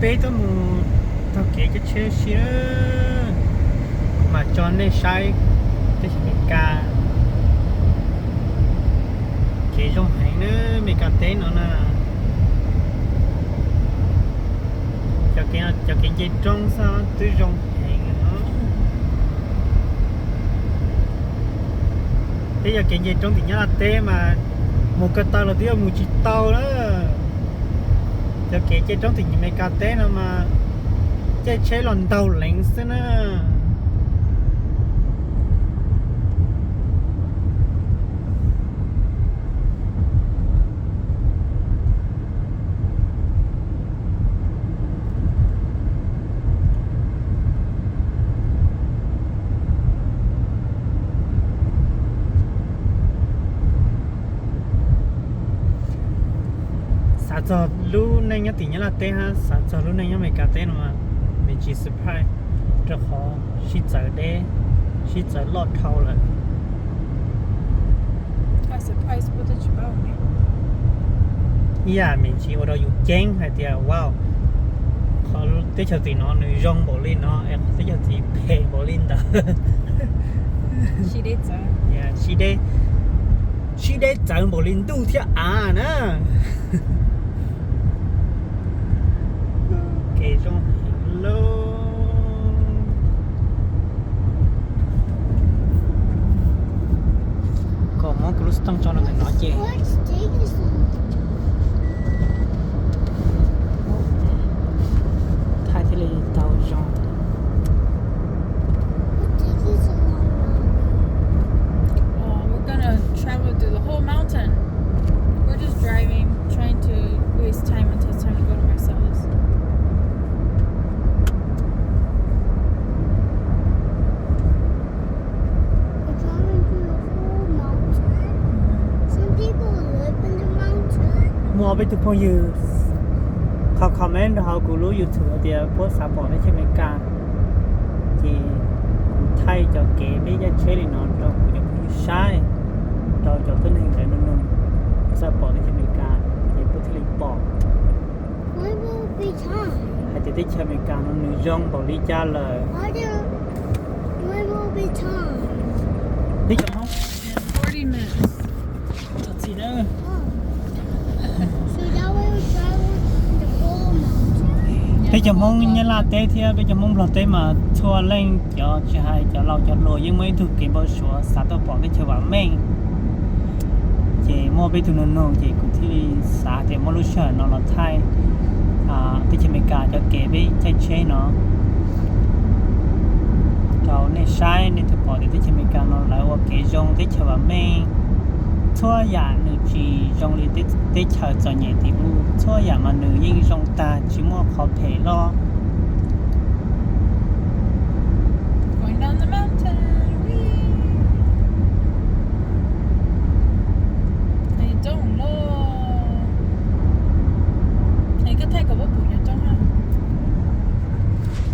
Peb tuaj mus taug kev caij tsheb si, kuv mam tso nej saib teb chaws Amelikas. Kev zoo heev na, Amelikas teb no na. Cov kev, cov kev nce roob xwb twb zoo heev os. Peb yog kev nce roob tim Nyab Laj teb mas mus ko taw los twb yuav mus tsis tau na. Cov kev nce roob tim Amelikas teb no mas caij tsheb los ntaug leev xwb na. Xav txog lub neej nyob tim Nyab Laj teb hab xav txog lub neej nyob Amelikas teb no mas me ntsis surprise, rau qhov sib txawv deb, sib txawv loj dhau lawm. Ib yam me ntsis ua rau yus ceeb hais tias wow, qhov teb chaws tim no nws zoo npaum li no es qhov teb chaws tim phem npaum li ntawd. Sib deb, sib deb txawv npaum li ntuj thiab av na. Kev zoo heev lauj. Kom muab kuv lub xov tooj tso rau ntawm no ces thaij thiaj li tau zoo. Oh, we're gonna travel through the whole mountain. We're just driving, trying to waste time until it's time to go to Marcellus. We're driving through the whole mountain. Some people live in the mountain. Muaj ob peb tug phooj ywg qhov comment rau hauv kuv lub YouTube hais tias puab xav pom teb chaws Amelikas, ces kuv thaij cov kev peb caij tsheb li no rau kuv cov phooj ywg saib, rau cov tuab neeg ntawd nug nug, puab xav pom teb chaws Amelikas, ces puab thiaj li pom hais tias teb chaws Amelikas no nws zoo npaum li cas lawm. Peb cov Hmoob, peb cov Hmoob Nyab Laj teb thiab peb cov Hmoob Nplog teb mas txhua leej cov tsis hais cov laus cov hluas yeej muaj ib tug kev npau suav xav tuaj pom teb chaws vam meej. Ces muaj peb tug nug nug ces kuv thiaj li xav tias muab lub sij hawm no los thaij teb chaws Amelikas cov kev peb caij tsheb no rau nej saib, nej thiaj pom tias teb chaws Amelikas no lawv ua kev zoo teb chaws vam meej. Txhua yam nws tsis zoo li teb chaws txom nyem tim ub, txhua yam mas nws yeej zoo tag, tsis muaj qhov phem loj.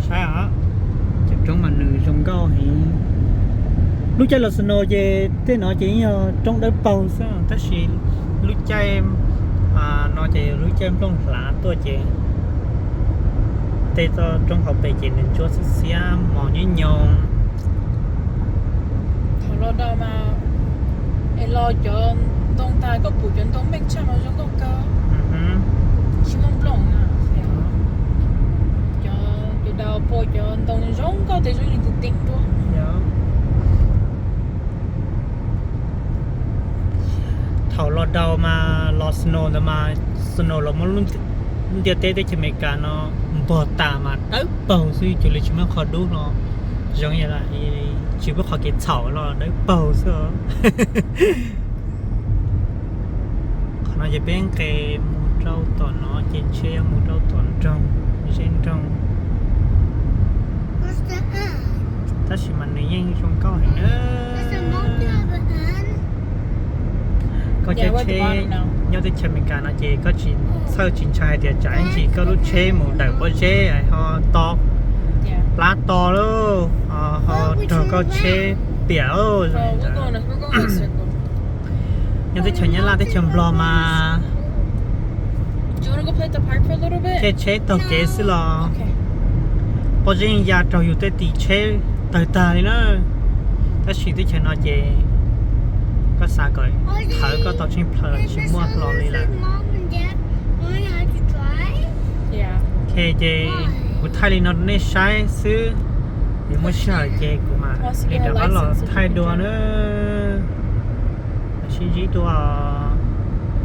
Saib os, cov roob mas nws zoo nkauj heev. Lub caij los snow ces tej no ces yeej yog roob dawb paug xwb, tab sis lub caij no ces lub caij nplooj hlav tuaj ces tej toj roob hauv pes ces nws ntsuab xiab xiab mos nyob nyoos. Thaum los daus mas es los cov ntoo tag koj pum cov ntoo meej tshaj mas zoo nkauj kawg, tsis muaj nplooj na. Cov daus puas cov ntoo zoo nkauj tes zoo li tus teem dua. Thaum los daus mas los snow ntawd mas snow los muab lub ntiaj teb teb chaws Amelikas no npog tas mas dawb paug xwb, cuag li tsis muaj qhov dub no, zoo li tsis muaj qhov kev txhaum los dawb paug xwb. Qhov no ces peb nqes mus rau tom no ces ntshe yuav mus rau tom nroog, zeb nroog. Tab sis mas nws yeej zoo nkauj heev na. Koj caij tsheb nyob teb chaws Amelikas no ces koj tsis txhawj tsis ntshai hais tias tsam ib ntsis koj lub tsheb mus dawm pob zeb ho to, plab to lauj, ho raug koj tsheb piam. Nyob teb chaws Nyab Laj teb chaws Nplog mas Ces tsheb taug kev xwb los pob zeb ya raug yus tej tim tsheb tawg tag li na. Tab sis teb chaws no ces koj xav kom thawv koj tau tsheej plhaw los tsis muaj hlo li lawm. Ces kuv thaij li no rau nej saib xwb, es muaj sij hawm ces kuv mam li rov qab los thaij dua na. Sib ntsib dua.